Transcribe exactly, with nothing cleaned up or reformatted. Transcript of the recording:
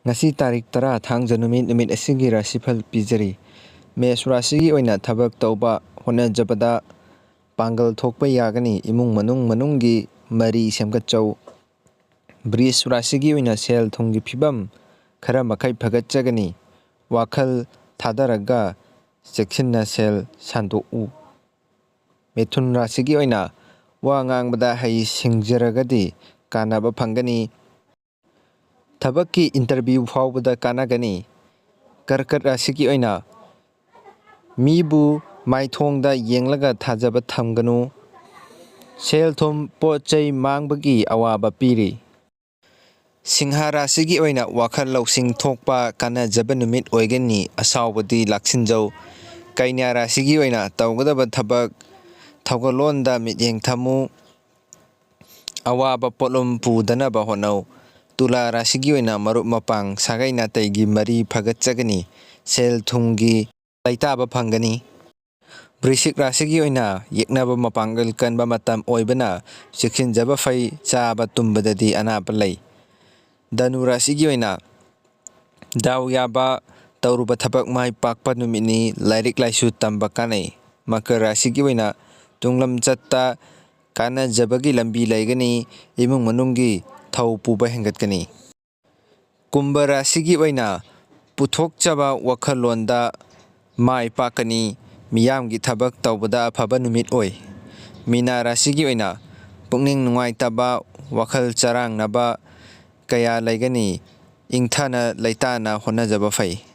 ꯉꯁꯤ ꯇꯥꯔꯤꯛ ꯇꯔꯥ, ꯊꯥꯡꯖ ꯅꯨꯃꯤꯠ, ꯅꯨꯃꯤꯠ ꯑꯁꯤꯒꯤ ꯔꯥꯁꯤꯐꯜ ꯄꯤꯖꯔꯤ꯫ ꯃꯦꯁ ꯔꯥꯁꯤꯒꯤ ꯑꯣꯏꯅ ꯊꯕꯛ ꯇꯧꯕ, ꯍꯣꯠꯅꯖꯕꯗ ꯄꯥꯡꯒꯜ ꯊꯣꯛꯄ ꯌꯥꯒꯅꯤ꯫ ꯏꯃꯨꯡ ꯃꯅꯨꯡ ꯃꯅꯨꯡꯒꯤ ꯃꯔꯤ ꯁꯦꯝꯒꯠꯆꯧ꯫ ꯕ꯭ꯔꯤꯖ ꯔꯥꯁꯤꯒꯤ ꯑꯣꯏꯅ ꯁꯦꯜ ꯊꯨꯝꯒꯤ ꯐꯤꯕꯝ ꯈꯔ ꯃꯈꯩ ꯐꯒꯠꯆꯒꯅꯤ꯫ ꯋꯥꯈꯜ ꯊꯥꯗꯔꯒ ꯆꯦꯛꯁꯤꯟꯅ ꯁꯦꯜ ꯁꯥꯟꯗꯣꯛꯎ꯫ ꯃꯤꯊꯨꯟ ꯔꯥꯁꯤꯒꯤ ꯑꯣꯏꯅ ꯋꯥ ꯉꯥꯡꯕꯗ ꯍꯩ ꯁꯤꯡꯖꯔꯒꯗꯤ ꯀꯥꯟꯅꯕ ꯐꯪꯒꯅꯤ꯫ ꯊꯕꯛꯀꯤ ꯏꯟꯇꯔꯚ꯭ꯌꯨ ꯐꯥꯎꯕꯗ ꯀꯥꯟꯅꯒꯅꯤ꯫ ꯀꯔꯀꯠ ꯔꯥꯁꯤꯒꯤ ꯑꯣꯏꯅ ꯃꯤꯕꯨ ꯃꯥꯏꯊꯣꯡꯗ ꯌꯦꯡꯂꯒ ꯊꯥꯖꯕ ꯊꯝꯒꯅꯨ꯫ ꯁꯦꯜ ꯊꯨꯝ ꯄꯣꯠ ꯆꯩ ꯃꯥꯡꯕꯒꯤ ꯑꯋꯥꯕ ꯄꯤꯔꯤ꯫ ꯁꯤꯡꯍ ꯔꯥꯁꯤꯒꯤ ꯑꯣꯏꯅ ꯋꯥꯈꯜ ꯂꯧꯁꯤꯡ ꯊꯣꯛꯄ ꯀꯥꯟꯅꯖꯕ ꯅꯨꯃꯤꯠ ꯑꯣꯏꯒꯅꯤ꯫ ꯑꯁꯥꯎꯕꯗꯤ ꯂꯥꯛꯁꯤꯟꯖꯧ꯫ ꯀꯩꯅ꯭ꯌꯥ ꯔꯥꯁꯤꯒꯤ ꯑꯣꯏꯅ ꯇꯧꯒꯗꯕ ꯊꯕꯛ ꯊꯧꯒꯜꯂꯣꯟꯗ ꯃꯤꯠꯌꯦꯡ ꯊꯝꯃꯨ꯫ ꯑꯋꯥꯕ ꯄꯣꯠꯂꯨꯝ ꯄꯨꯗꯅꯕ ꯍꯣꯠꯅꯧ꯫ ꯇꯨꯂꯥ ꯔꯥꯁꯤꯒꯤ ꯑꯣꯏꯅ ꯃꯔꯨꯞ ꯃꯄꯥꯡ ꯁꯥꯒꯩ ꯅꯥꯇꯩꯒꯤ ꯃꯔꯤ ꯐꯒꯠꯆꯒꯅꯤ꯫ ꯁꯦꯜ ꯊꯨꯝꯒꯤ ꯂꯩꯇꯥꯕ ꯐꯪꯒꯅꯤ꯫ ꯕ꯭ꯔꯤꯁꯤꯛ ꯔꯥꯁꯤꯒꯤ ꯑꯣꯏꯅ ꯌꯦꯛꯅꯕ ꯃꯄꯥꯡꯒꯜ ꯀꯟꯕ ꯃꯇꯝ ꯑꯣꯏꯕꯅ ꯆꯦꯛꯁꯤꯟꯖꯕ ꯐꯩ, ꯆꯥꯕ ꯇꯨꯝꯕꯗꯗꯤ ꯑꯅꯥꯕ ꯂꯩ꯫ ꯙꯅꯨ ꯔꯥꯁꯤꯒꯤ ꯑꯣꯏꯅ ꯗꯥꯎ ꯌꯥꯕ, ꯇꯧꯔꯨꯕ ꯊꯕꯛ ꯃꯥꯏ ꯄꯥꯛꯄ ꯅꯨꯃꯤꯠꯅꯤ꯫ ꯂꯥꯏꯔꯤꯛ ꯂꯥꯏꯁꯨ ꯇꯝꯕ ꯀꯥꯟꯅꯩ꯫ ꯃꯀꯔ ꯔꯥꯁꯤꯒꯤ ꯑꯣꯏꯅ ꯇꯨꯡꯂꯝꯆꯠꯇ ꯀꯥꯟꯅꯖꯕꯒꯤ ꯂꯝꯕꯤ ꯂꯩꯒꯅꯤ꯫ ꯏꯃꯨꯡ ꯃꯅꯨꯡꯒꯤ ꯊꯧ ꯄꯨꯕ ꯍꯦꯟꯒꯠꯀꯅꯤ꯫ ꯀꯨꯝꯚ ꯔꯥꯁꯤꯒꯤ ꯑꯣꯏꯅ ꯄꯨꯊꯣꯛꯆꯕ ꯋꯥꯈꯜꯂꯣꯟꯗ ꯃꯥꯏ ꯄꯥꯛꯀꯅꯤ꯫ ꯃꯤꯌꯥꯝꯒꯤ ꯊꯕꯛ ꯇꯧꯕꯗ ꯑꯐꯕ ꯅꯨꯃꯤꯠ ꯑꯣꯏ꯫ ꯃꯤꯅꯥ ꯔꯥꯁꯤꯒꯤ ꯑꯣꯏꯅ ꯄꯨꯛꯅꯤꯡ ꯅꯨꯡꯉꯥꯏꯇꯕ, ꯋꯥꯈꯜ ꯆꯔꯥꯡꯅꯕ ꯀꯌꯥ ꯂꯩꯒꯅꯤ꯫ ꯏꯪꯊꯅ ꯂꯩꯇꯥꯅ ꯍꯣꯠꯅꯖꯕ ꯐꯩ꯫